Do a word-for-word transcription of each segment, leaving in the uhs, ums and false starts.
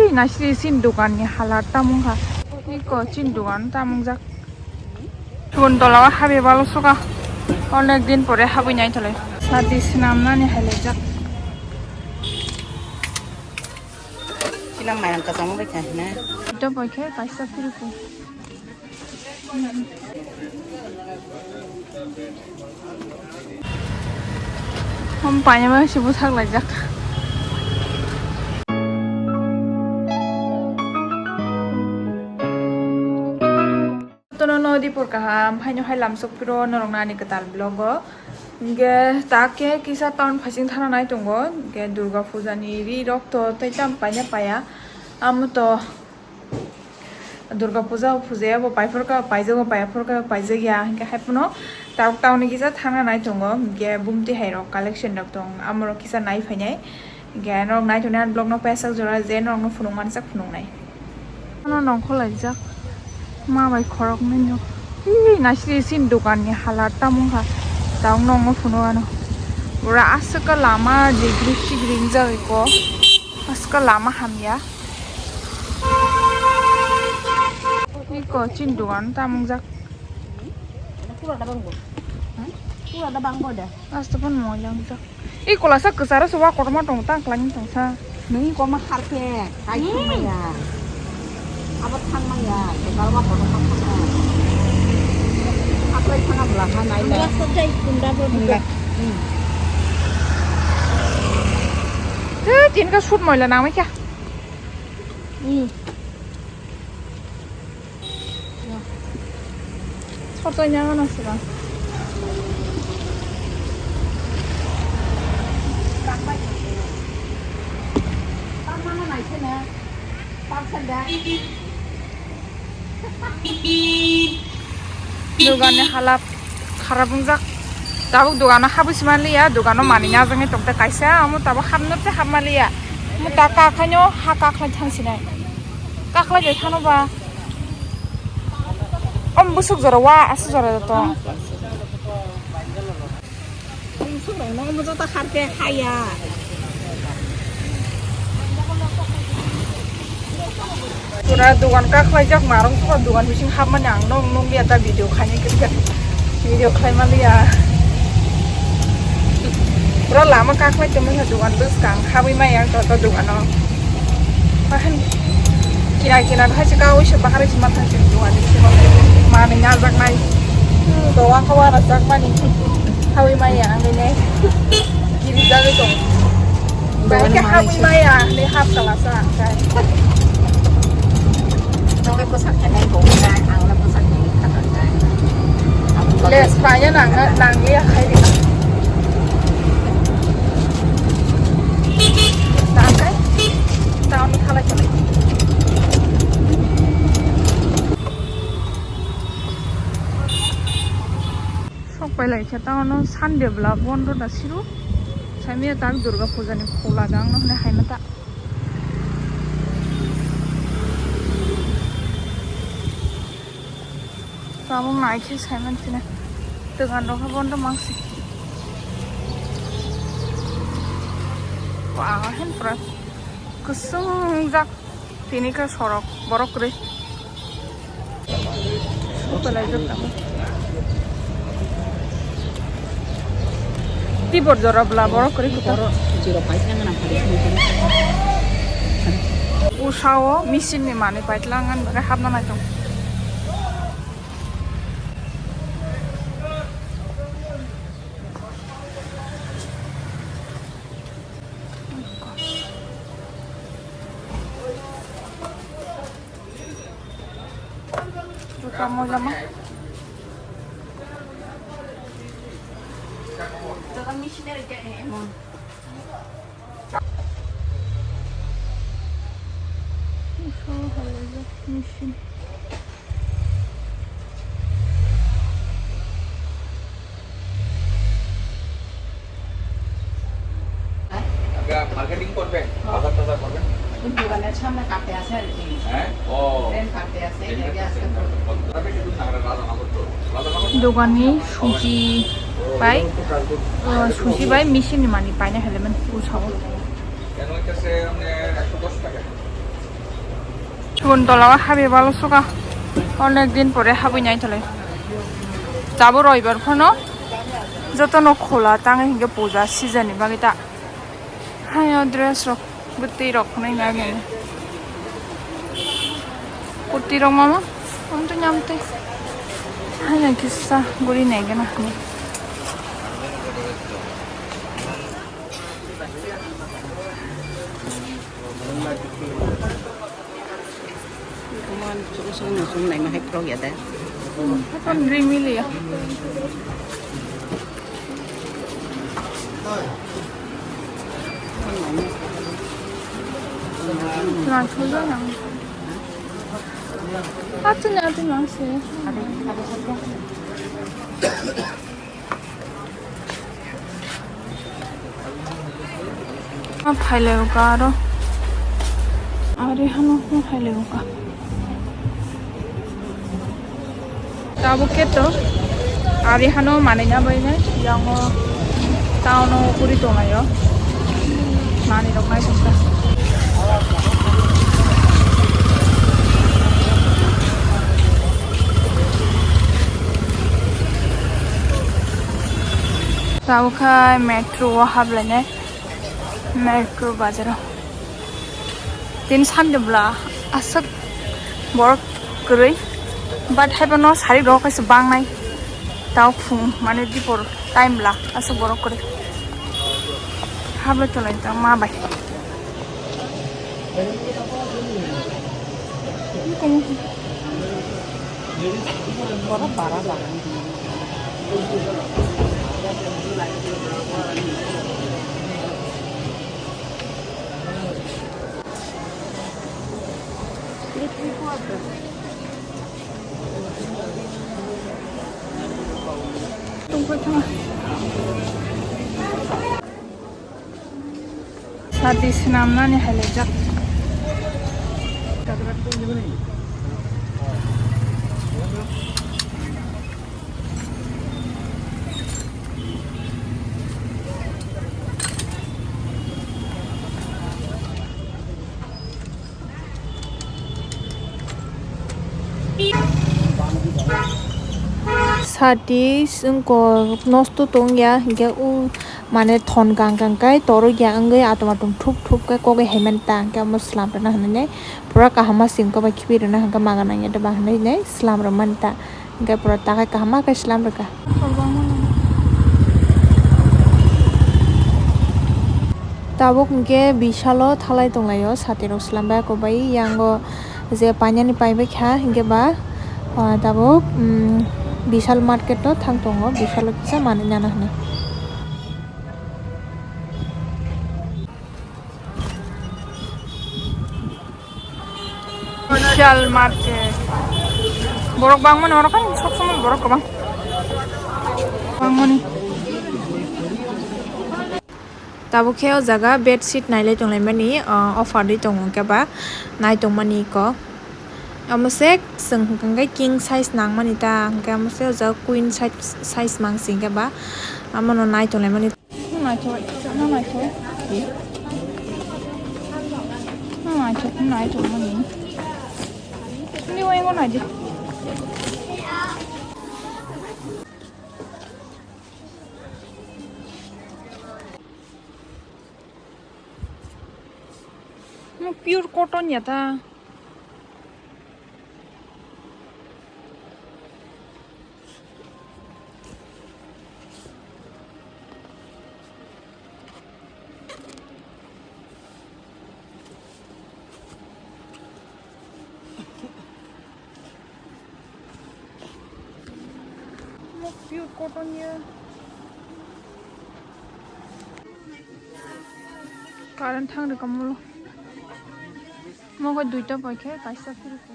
Naisri sin dogan ni halat tamung kha. Iko chin dogan tamung jak. Tun tola o habi balo suka. Onek din pore habui nai tole. Sadi sinam nani haile jak. Silang mayang kachang bai kha hina. Ito bai khe kaisa phiri ko. Hom paina ma se bwthak laijak. Tono no dipor kaham, haino hai lamsok piro norok nani kwtal vlog o. Hingke tak khe kisa town phasing thana nai tongo. Hingke Durga puja ni ri rok to tei tam paina paya. Amo to Durga puja o pujaya bo paiphor ka paijago, paiphor ka paijak ya, hingke hai phano tabuk town ni kisa thangna nai tongo, hingke bumti hai rok collection rok tong, amo rok kisa nai phainai, hingke norok nai tongnai ang vlog no paisak jora je norok no phunuk mansak phunuk nai. Ano nongkhor laijak ma bai khorok nai no, ih, naisri sin dogan ni halat tamung kha, tabuk nong no phunuk ano, pura aswk lama jigri sigri wngjak eko. Aska lama hamya. Iko chin dogan tamung jak. Pura da bangbo. Pura da bangbo da. Asta pon mo yang jak. Iko lasa kesara suwa korma tong tang klang tong sa. Nung korma harke, kai maya. Abo thang maya, ke galwa korma thang maya. Akwai thang abla ha nai lai. Rasta jai kunda bo. Tin ka shoot moila nang mai kya. Sotoi nang ano sira. Dogan ni halap kharap wngjak. Tabuk dogano habwi se manliya, dogano manwi najagwi tongte kaisa, omo tabuk hapnw se hap manliya. Omo ta kakhaino ha kakhlai thangsinai. Kakhlai bai phano ba. Om busuk jora wa, aswk jora joto. Sumrokno omo joto harke haya. Pura dogan kakhlaijak, marong pura dogan bising hapmani ang nong nung liya ta video khaini kisa video khlai maliya. Pura lama kakhlai tongmani dogan bwskang habwi maya ang joto dogano. Bahan kina kina hai se kawi se bahari se matha se dogan bisingo manwi najaknai. Dogan khawa rajak mani habwi maya ang ne kiri jagwi tong. Bahai ke habwi maya ne hap kalasa ang kai. Nokle posak khenai bo ang le posak ni khatar kai. Les paya nang nang ya khai di. Tangkai, town thalai thalai. Sok pailai khe town o Sunday bwla bondo da siru. Saimaya tak Durga puja ni khola da ang no hwnwi hai ma ta. Tabuk nai khe saiman tini. Dogan rok khe bondo mangsi. Wa, hen pura kwswng jak tini khe sorok borok kwrwi. Tibor jora bwla borok kwrwi kwtal. Usao machine ni manwi paitlang ani bagwi hapna nai tongo. Juta moja ma. Machine. আগে মার্কেটিং করবেন, বাজার টাজার করবেন। ওই দোকানের সামনে কাটতে আসে আর কি। হ্যাঁ? ও। ট্রেন কাটতে আসে, এই জায়গায় আসতে। Dogani suji bai, uh, suji bai machine ni manwi paina hailaimani usao. কেন হইতেছে মানে একশো দশ টাকা। Chun tola o habi balo suka. Onek din pore habwi nai tole. Tabo roibar phano jotono khola tang hinkhe puja season ni bagwi ta. Hayo dress rok, bwtwi rok phano nai nai. Kurti rok mama, onto nyamte. Hayo kisa guri nai gana. Kuman chukung chukung nung chukung naima hai phwrwk ya de. Hapan ring mili ya. Nang thuja nang. Achu ni achu nang se. Ma phailai o ka aro. Ari hano ma phailai o ka. Tabuk khe to ari hano manwi na bai nai yango town o guri tonglaio. Manwi rok nai songkha. Tabuk khai metro o hablainai, metro bazar o. Tin Sunday bwla aswk borok kwrwi, but haiphano sari rok kaisa bangnai. Tao phung mane dipor time bwla aswk borok kwrwi. Hablai tonglaijak ma bai. Sadi swnamnani hailaijak. Sati wngkok nosto tongya, hinkhe o mane thon gang gang kai torokya wngwi atom atom thup thup khe kogwi hai mani ta, hinkhe omo slam rwna hinwi nai pura kaham ma singkhe bai khibi rwna hinkhe maga nangya de ba hinwi nai slam rwmani ta. Hingke pura takhai kaham khe slam rwkha. Tabuk hingke Vishal o thalai tonglaio, sati rok slam bai kobai yango je painani paibai kha hingke ba, ah, tabuk, mm, Vishal market o thang tongo, Vishal o kisa manui nana hinui. Vishal market. Borok bangmani oro kan sob somoi borok kwbang. Bangmani. Tabuk khe o jaga bedsheet nailai tonglaimani, ah, offer ri tongo hwnkhe ba nai tongmani kok. Omo se chwng hwnkhe king size nangmani ta, hwnkhe omo se o jaga queen size, size mang se hwnkhe ba, abono nai tonglaimani. Naithok, naithok, naithok. Naithok, naithok mani. Ni wai ngo naidi. Mo pure cotton ya ta. Mo pure cotton ya. Current thang rwkha mulo. Mo khe duita pai khe kaisa phiri khe.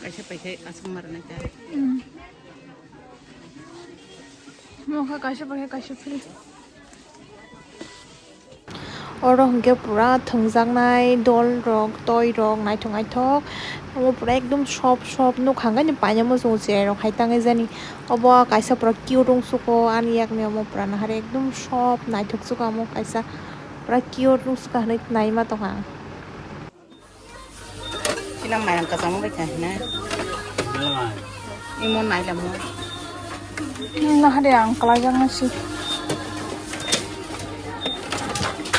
Kaisa pai khe aswk ma rwnai ta. Hmm. Mo khe kaisa pai khe kaisa phiri. Oro hwnkhe pura thwngjaknai dol rok, toi rok naithok naithok. Omo pura ekdom soft soft nukha hwnkhe painani muchungo cherai rok hai tangwi jani. Obo kaisa pura cute wngsuko ani yakni omo pura nahar ekdom soft naithok suko omo kaisa pura cute wngsuka hinwi naima tongkha ang. Nang mayang kachangma bai kha hina. Imo nai lamo. Nahade ang kalajak nasi.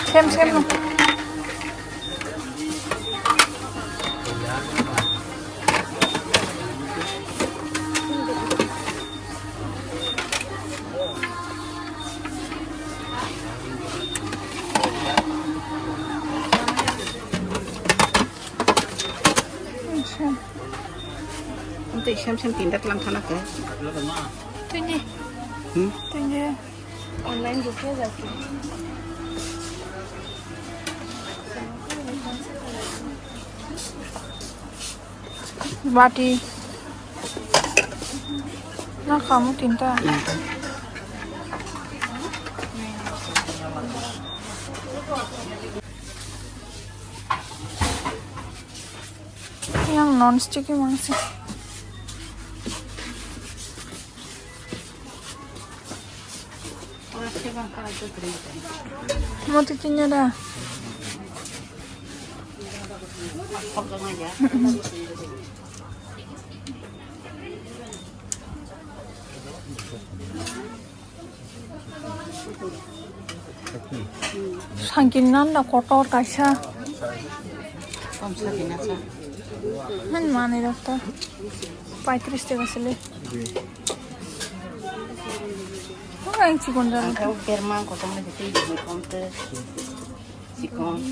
Sem sem no. Acha. Tei sem sem tinta tlang thana khe. Tini. Hmm? Tini. Online buka jaki. Bati. Na kamu tinta. Yang non sticky mangsi. Moti tinya da. Sangkin nanda kotor kaisa. Han mani rakta. Paitris teka sele. Ang chikon jalo. Ang kau berma kosong lagi tu ibu kom tu. Chikon.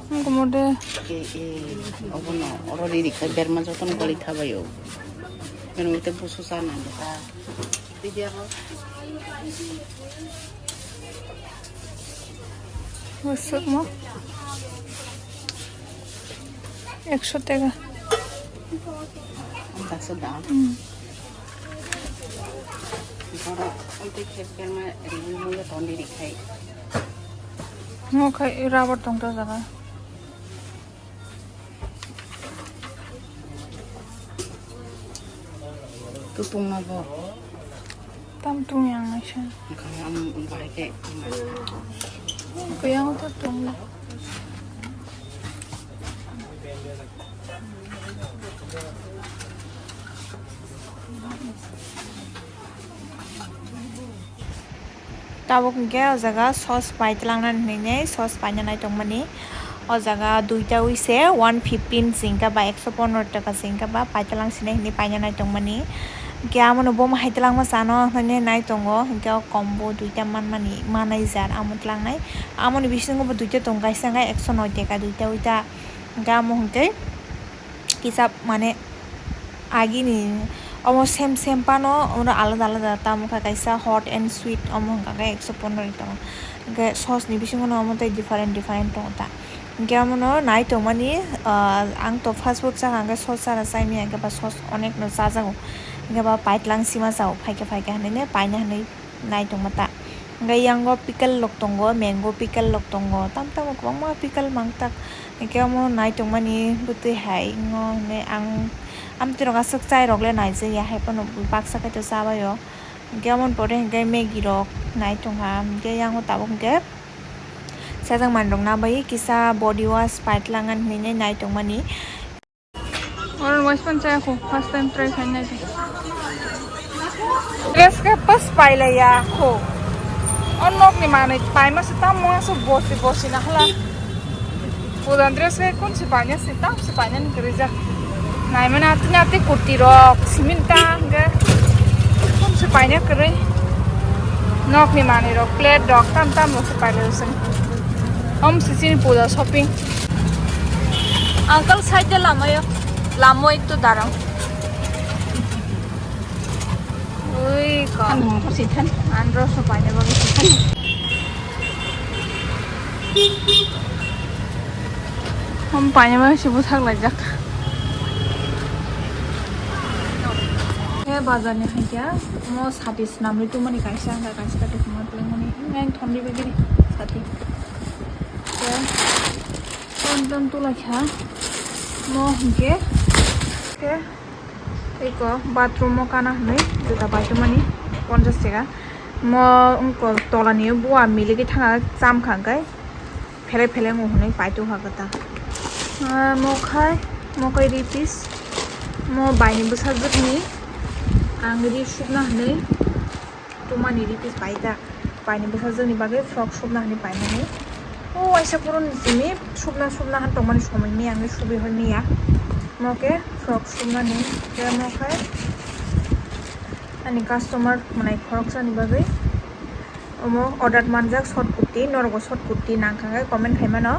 Ang kumode. E, e, obono, oro riri khai berma jotono goli thabayo. Menu te busu sana beta. Busuk mo. Ekso teka. Ang kaso da. Hmm. Borok oitwi khe berma rwui muiyo ton riri khai. Mo khai rubber tong ta jaga. Tutung no bo. Tam tung yang naisa. Kaya am bahai khe. Kaya ang to tung. Tabuk hwnkhe o jaga sos pai twlangna hinwi sos paina nai tongmani. O jaga duita wise one fifteen se wngkha ba ekso pondro taka se wngkha ba pai twlang sinai hinwi paina nai tongmani. Hwnkhe amono bomo hai twlangma chano hinwi nai tongo, hwnkhe o kombo duita manmani manai jar amo twlangnai. Amoni bisingo bo duita tongo, kaisa wngkha ekso noi taka duita uita. Hwnkhe amo hwnkhe kisa mane agini omo same same pano, omo alada alada tamo kha kaisa hot and sweet, omo hwnkha khe ekso pondro taka. Hwnkhe sos ni bisingo no omo tei different different tongo ta. Hwnkhe omo no nai tongmani, ah, ang to fast food chakha hwnkhe sos chana chai manya, hwnkhe ba sos onek no chajago, hwnkhe ba paitlang sima chao phaikhe phaikhe hinwi paina hinwi. Nai tongma ta. Hwnkhe yango pickle rok tongo, mango pickle rok tongo, tamo tamo kwbangma pickle mang tak. Hwnkhe omo nai tongmani bwtwi hai wngo hinwi ang amtwi rok aswk chai rok le nai jak ya, hai phano baksa khe to cha bai o. Hwnkhe omo ni pore hwnkhe Maggi rok nai tongkha, hwnkhe yango tabuk hwnkhe sajak manwi rok na bai kisa body wash pai twlang ani hinwi nai tongmani. Oro waste pan chaya kho, first time try khaina di. Dress ke pas paila ya kho. O nok ni manwi paima se tam mo asu bosi bosi na hala. Pudan dress ke kun si paina si tam si paina ni kerja. Nai mana ati ati kurti rok simin ta hingga kun si paina kere. Nok ni manwi rok plate rok tam tam mo si paila usang. Om sisini puja shopping. Uncle side de lamayo. Lamo ekto darang. Ui ko. Ano ko sithan. Andro so paine bagi sithan. Om paine bagi sibu thak lajak. He bazar ni haikya. Mo sati snamri tu mani kaisa hangka kaisa kati kuma tu mani. Ngang thondi bagi sati. Ton ton tulai kha. Mo hingke. Ke. Eko bathroom o kana hinwi juta paithumani ponchas taka. Mo wngkol tolani buwa miligi thanga cham kha hwnkhe phele phele wng hinwi paitokha kwtal. Ah, mo khai Mo khe ri piece, mo baini bwsajwkni ang ri subna hwnwi tumani ri piece pai ta. Baini bwsajwkni bagwi frock subna hwnwi paimani. O waisa puroni simi subna subna han tongmani somoi mia wngwi subwi hor mia. Mo khe frock subnani, khe mo khe ani customer mwnai khoroksani bagwi. Omo order manjak short kurti, norokbo short kurti nangkha khe comment khaimano,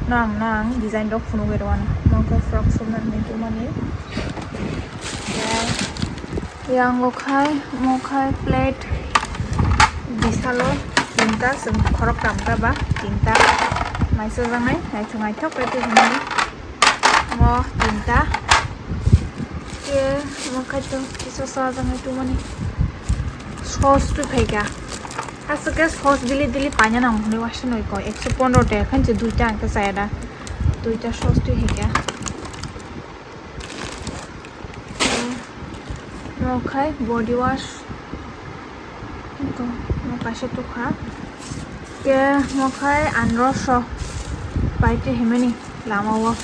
no ang, no ang design rok phunugwi rwano. Mo khe frock subna hinwi tumani. Yang o khai, mo khai plate bisalo tinta, chwng khorok tamta ba tinta. Mai chajaknai, naithok naithok khe twi hwnwi. Mo tinta. Khe mo khai to kisa chajaknai tumani. Sauce twi phaikha. Aswk khe sauce daily daily paina nang hwnwi waisa noi ko, ekso pondro taka khan se duita ang khe chaya da. Duita sauce twi phaikha. Mo khai body wash. Ito, mo kaisa tukha. Khe mo khai anroso paite himani lama o.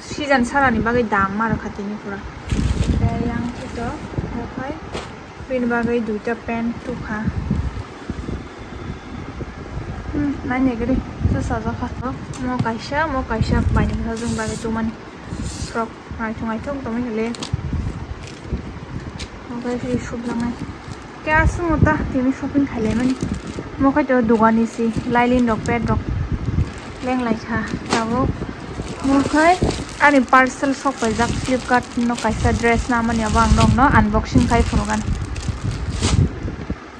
Season sarani bagwi dam ma rwkha tini pura. Khe yang khe to mo khai bini bagwi duita pant tukha. Hmm, nai nai gari. Sa sa jakha. Mo kaisa, mo kaisa baini bwsajwk bagwi tumani. Frock naithok naithok tongwi hwnle. Obo khe sublangnai. Khe aswk ta tini shopping khailaimani. Mo khe to dogani si lailin rok pet rok lenglaikha tabuk. Mo khe ani parcel sok paijak Flipkart no kaisa dress namani, abo ang nokno unboxing khai phunukgani.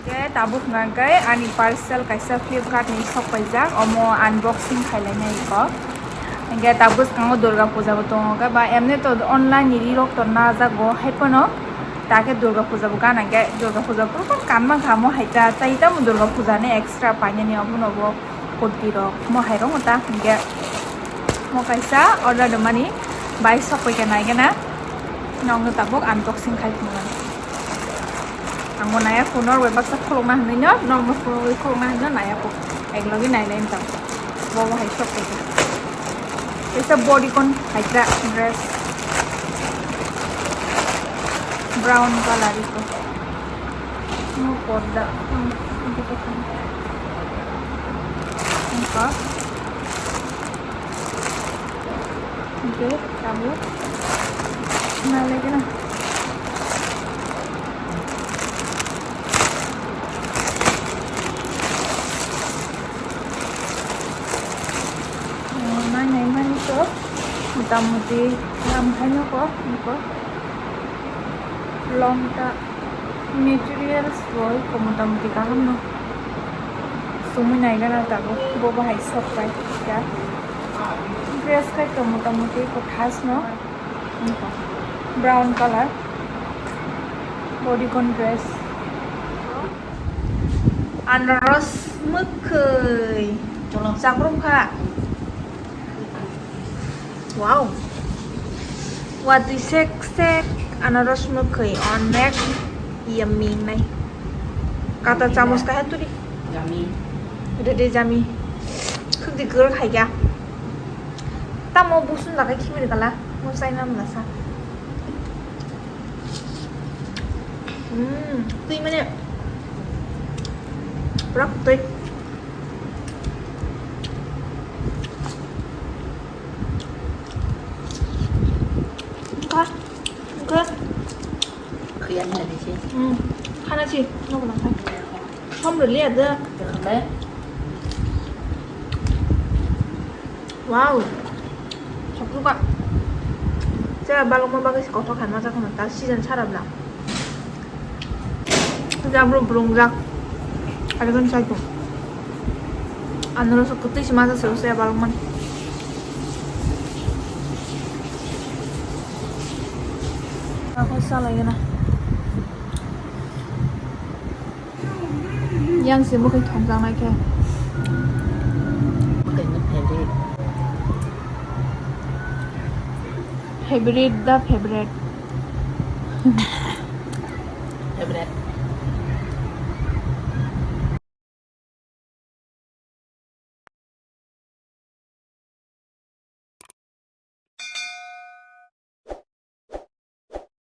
Hingke tabuk hingka khe ani parcel kaisa Flipkart ni sok paijak, omo unboxing khailai nai kok. Hingke tabuk bwskango Durga Puja bo tongo khe, ba emni to online ni ri rok to najago hai phano, ta khe Durga Puja bo gana khe, Durga Puja bo kanma kha mo hai ta, tai tamo Durga Puja ni extra painani obono bo. Kurti rok mo hai rok ta hingke mo kaisa order rwmani bai sok pai khe nai gana nokno tabuk unboxing khai phunuknai. Ang bo naiya phunuknai bai baksa khulukna hinwi no nokno phunugwi khulukna hinwi no naiya phunuk ek logi nailai wng tong bo bo hai sok pai khe kaisa bodycon hai ta dress brown colour iko. Mo porda. Hmm, ito ko. Ito. Ito, tabo. Nalai gana. Nai nai mani to motamuti lam khaino ko, iko long ta materials bo iko motamuti kaham no sumui nai gana tabuk bo bahai sok pai ya dress khai to motamuti iko thas no. Brown colour bodycon dress. Anaros mwkhwi. Chakrum kha. Wow. Watwi sek sek anaros mwkhwi onek yummy nai. Kata chamos kaha turi. Yummy. Rede yummy. Khukdi kwrwk hai kha. Tamo busun jaga khibir kala, mo chaina mlasa. Hmm, twi mane pura twi. Kha, kha. Khuyan na disi. Hmm, khana si, no kona kha. Som rili ada. Kha. Wow. Choksuka. Chera balokma bagwi se kothok hai ma jakha ta season sara bla. Jabro brungjak. Adikon saitung. Anoro so kutui se ma jasa se balokma. Ako sala yana. Yang se mwkhwi thongjaknai khe. Mwkhwini favorite. Favorite da favorite.